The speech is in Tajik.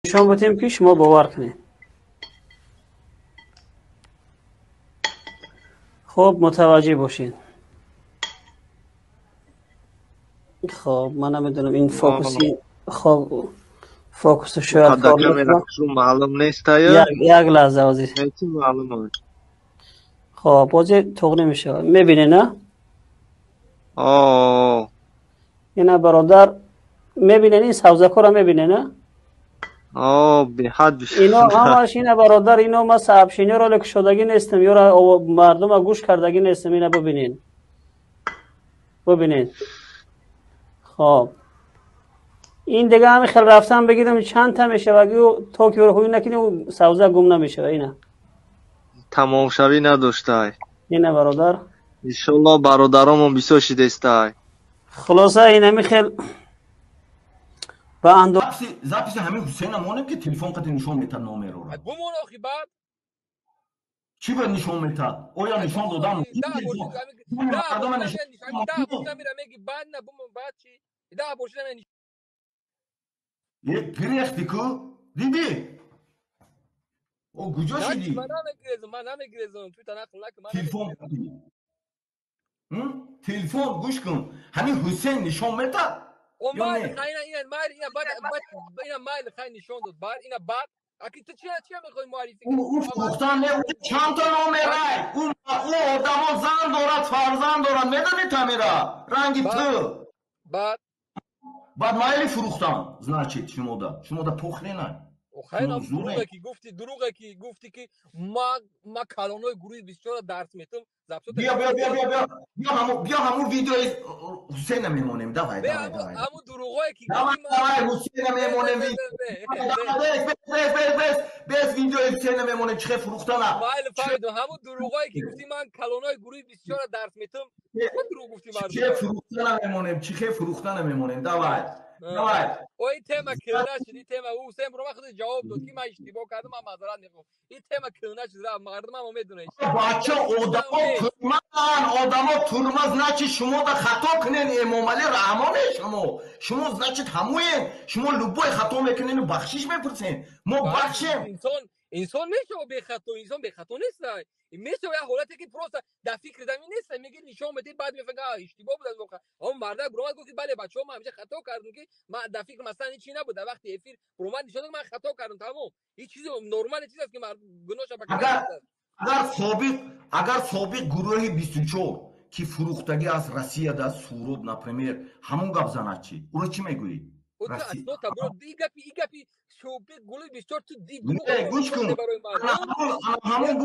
Нишон бутем, ки шумо бовар кунед. Хуб, мутаваҷҷеҳ бошед. Хуб, ман намедонам, ин фокуси, хуб, фокус шояд кор камера маълум нест. Ая. Як лаҳза, ҳозир. Маълум. Хуб, ҳозир туғри мешавад. Мебинед, на? О. Ина, бародар, мебинед, ин савзакҳоро мебинед, на? О, беҳад. Ино ҳамаш, ина, бародар, ино ма сообщениеро ле кушодагӣ нестам, ёра мардума гӯш кардагӣ нестам. Ина, бибинед, бибинед. Хоб, ин дига ҳами хел рафтан бигирам, чанд та мешава, то ки ҳуй накунӣ, савза гум намешава, ина. Тамомшавӣ надоштай. Ина, бародар. Иншолло, бародаромон бисёр шидестай. Хулоса, инами хел ба андо Записи ҳамин Ҳусейна монем, ки телефон қати нишон метад номерора. Бумон охи, баъд. Чӣ бояд нишон метад? Оё нишон додам? 10 бор меги, баъд на бумон, баъд чи? 10 бор шуда. Гирехти ку, дидӣ? О, куҷо шидӣ? Ман намегирезам, ман намегирезам, ту танақл накун. Телефон, телефон, гӯш кун, ҳамин Ҳусейн нишон метад. Ина майли, хай, нишон дод, баъд ина, баъд аки ту чи мехоҳӣ муаррифӣ? Ӯ фурӯхтан не, чандта номерай, ӯ одамо зан дорад, фарзанд дорад, медонӣ, тамира ранги ту. Баъд? Баъд майли фурӯхтан, значит, шумода похренай. Хайна, дурӯғе ки гуфти, дурӯғе ки гуфти, ки ма калонои гурӯҳи бисёра дарс метам. Биё, биё, биё, биё, биё, биё, ҳаму, биё, ҳаму видеои Ҳусейна мемонем, давай, давай, давай. Ҳаму дурӯғое ки Давай, давай, Ҳусейна мемонем. Бес, бес, бес, бес, бес, видеои Ҳусейна мемонем, чихе фурӯхтана. Майли, фаҳмидум. Ҳаму дурӯғое ки гуфти, ман калонои гурӯҳи бисёра дарс метам, дурӯғ гуфти. Чихе фурӯхтана мемонем, чихе фурӯхтана мемонем, давай, давай. О, ин тема кӯна шуд, ин тема. Ҳусейн бурома худ ҷавоб дод, ки ман иштибоҳ кардам, ман маъзарат мехоҳам. Ин тема кӯна шуд, мардумам медонад. Бача, одамо турман, одамо турма, значит, шумо да хато кунен, Эмомалӣ Раҳмоне шумо, значит, ҳамуен шумо, любой хато мекунену бахшиш мепурсен, мо бахшем. Инсон, инсон мешава бехато? Инсон бехато нест. Мешава як ҳолате, ки просто дар фикри дами нест, меги, нишон медиҳ, баъд мефаҳм, иштибоҳ буд. Воқеа он мардак буромад, гуфт, ки бале, бачаҳо, ман ҳамеша хато кардам, ки ман дар фикр масалан ҳеч чи набуд. Дар вақти эфир буромад, нишон дод, ман хато кардам, тамом. Ҳеч чизи нормали чиз аст, ки гуноҳша ба Агар собиқ гурӯҳи 24, ки фурӯхтагӣ аз Россияда, Суроб, например, ҳамон гап занад, чӣ? Ӯро чӣ мегӯӣ? Гапи собиқ гурӯҳи 24 ту Гӯш кун, ҳамон.